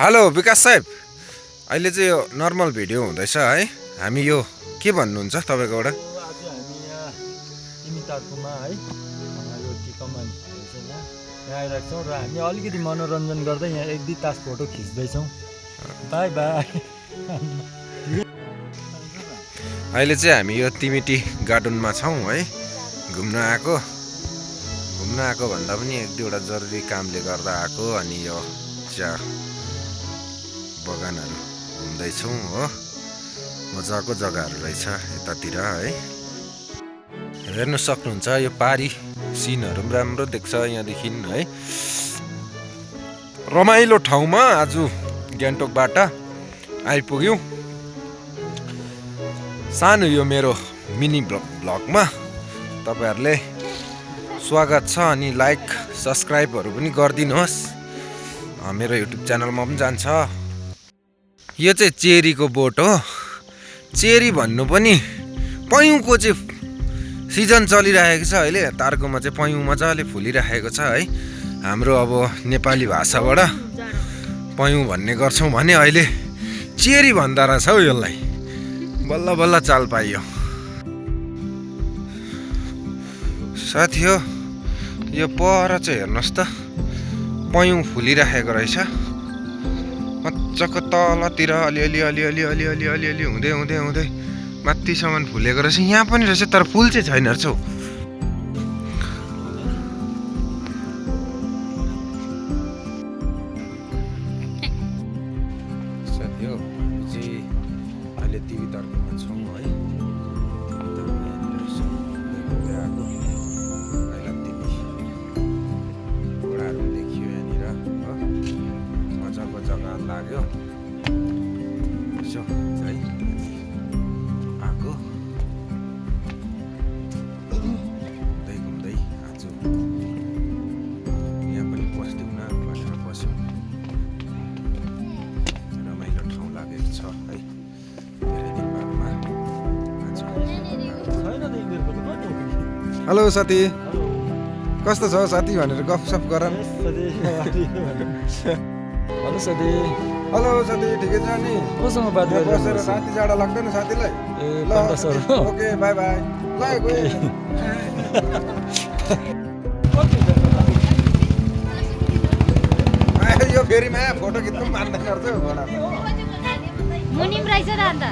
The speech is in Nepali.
हेलो विकास साहेब, अहिले चाहिँ यो नर्मल भिडियो हुँदैछ है। हामी यो के भन्नुहुन्छ तपाईँकोबाट? आज हामी यहाँ तिमी तार्कुमा है यो टिकमान रहेछ यहाँ आइरहेको छौँ र हामी अलिकति मनोरञ्जन गर्दै यहाँ 1-2 तास फोटो खिच्दैछौँ। By by. अहिले चाहिँ हामी यो तिमिटी गार्डनमा छौँ है। घुम्न आएको भन्दा पनि 1-2वटा जरुरी कामले गर्दा आएको। अनि यो चिया बगानहरू घुम्दैछौँ हो। मजाको जग्गाहरू रहेछ यतातिर है। हेर्नु सक्नुहुन्छ यो पारी सिनहरू पनि राम्रो देख्छ यहाँदेखि है। रमाइलो ठाउँमा आज गान्तोकबाट आइपुग्यौँ। सानो यो मेरो मिनी भ्लगमा तपाईँहरूले स्वागत छ। अनि लाइक सब्सक्राइबहरू पनि गरिदिनुहोस्। मेरो युट्युब च्यानलमा पनि जान्छ। यो चाहिँ चेरीको बोट हो। चेरी भन्नु पनि पयुँको चाहिँ सिजन चलिरहेको छ अहिले। तार्कोमा चाहिँ पयुँ मजाले फुलिरहेको छ है। हाम्रो अब नेपाली भाषाबाट पयुँ भन्ने गर्छौँ भने अहिले चेरी भन्दा रहेछ हौ यसलाई। बल्ल बल्ल चाल पाइयो साथी हो। यो पर चाहिँ हेर्नुहोस् त, पयुँ फुलिरहेको रहेछ मजाको। तलतिर अलिअलि हुँदै माथिसम्म फुलेको रहेछ। यहाँ पनि रहेछ तर फुल चाहिँ छैन रहेछ हौ। साथी हो चाहिँ अहिले टिभी तर्कमा छौँ है। घोडाहरू देखियो यहाँनिर हो। मजाको जग्गा लाग्यो है। आएको घुम्दै आज यहाँ पनि बस्दिउँ न भनेर बस्यौँ। रमाइलो ठाउँ लागेको छ है। धेरै दिन बादमा आज। हेलो साथी, कस्तो छ साथी भनेर गफसफ गर। हेलो साथी। हेलो साथी, ठिकै छ नि? कोसँग बात बसेर साथी जाडो लाग्दैन साथीलाई? ए ल सर। Okay by by. ल गयो। यो फेरिमा फोटो खिच्नु पनि मान्दैन रहेछ हौ घोडा। मुनिम रहेछ र अन्त